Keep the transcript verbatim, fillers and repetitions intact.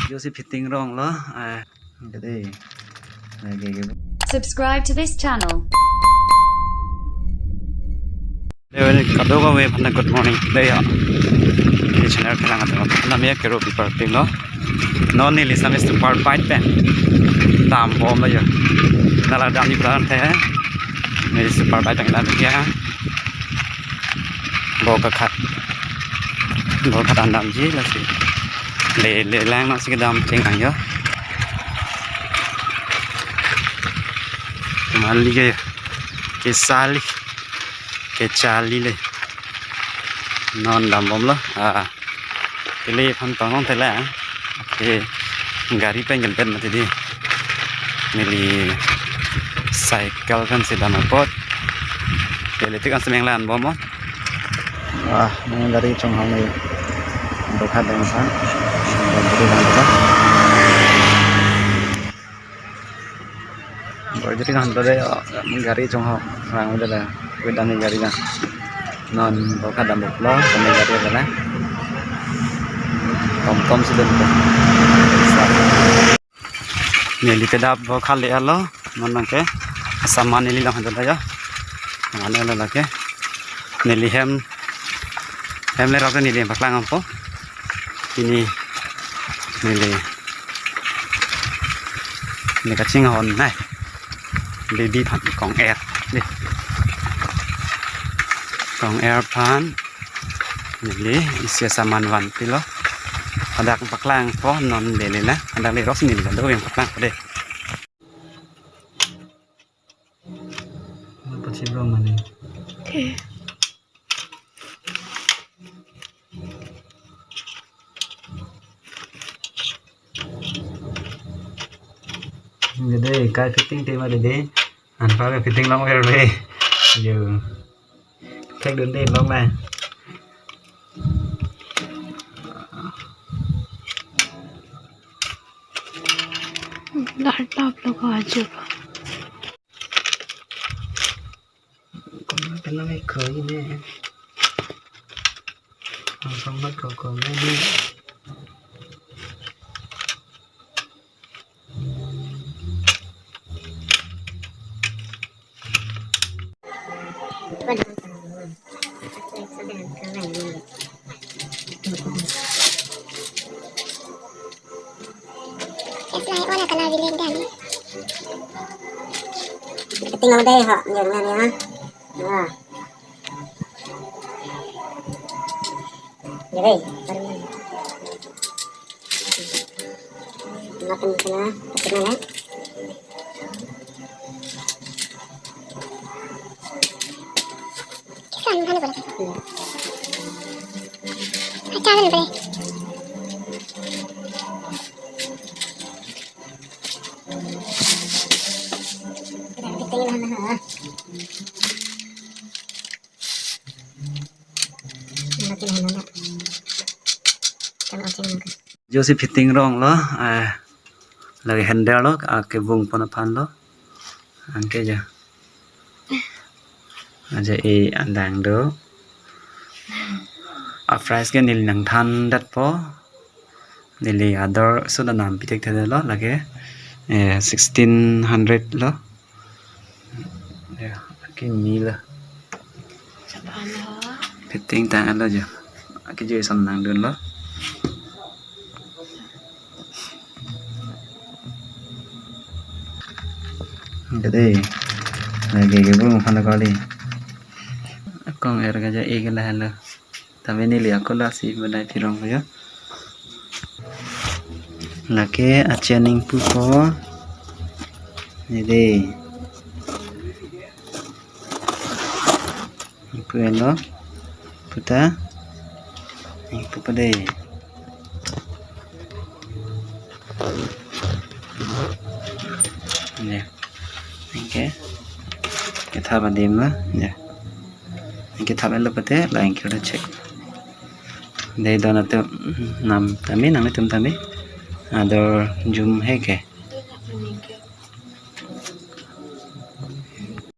Josi fitting rong lo. Ah, gede. Lagi, gede. Subscribe to this channel. Dei, kadokave aphan ta good morning. Dei ya. Di channel kelang atau nama ya kero di parking lo. Non neli sami super bike pen dambomlo ya. Nala damji pran the. Neli super bike pen dam ya. Bok akhat. Bok akhat an damji lasi. Le, le lang nangsi kedam cheng ang ya. Mali ke. Kesali. Kechali le. Non dambomlo. Ah. Kele aphan tong-ong tela. Ke gari pen gelbet mati dei. Neli cycle pensi dam apot. Kele tik an semeng lan bom mo. Ah, nang gari chonghong nai. Dokha dang san. Gari dang san. Bor jiri kan tade, oh, gari chonghong rang udah dah. Wait, dani gari na. Non bokha dam lo, dani gari dah na. Tom tom si dun ko. Neli kedap bokha le alo, non nangke. Saman neli long handa ya. Mana lo lake. Neli hem, hem le rok neli paklang ampo. Pini neli, neli kachinghon nai. Baby aphan kong-er. Dei. Kong-er aphan. Neli isi saman vanpilo. Hadak paklang po non lele na. Hadak le rok si neli do yang paklang po dei. Apa sih bro mana? Oke. Dei, kai fitting tema dei. Anpa ke fitting long ver ve. Yo. Thekdun dei long na. Laptop lo ko ajo. Kona kena me koi ne. Langsung mat ko ko ne. Tinggal deh, ha, yang mana ya? Wah. Jadi, makan sana, makan sana. Kisan, halo, boleh. Acha, halo, boleh. Kita, kita, kita, kita. Josi fitting rong lo, eh, lake handle lo, ah, kevung pon aphan lo. Anke ja. Aja e andang do. A price ke neli nangthan dat po. Neli ador sudah nam pitek thede lo lake, eh, sixteen hundred lo. Ya, aki ni la. Fitting tang alo jo. Aki jo ison nangdun lo. Gede. Lagi gede bu makan kali. Kong-er kaja e ke lahelo. Tame neli ako lasi benai pirong ko ya. Lake achening pupo. Dei. Pu elo. Puta. Ning pupo dei. Ya. Oke. Kita badim lah. Ya. Anke thap-et lo pute, la anke udah check. Dei don atum nam tame, nanglitum tame. Ador jum he ke.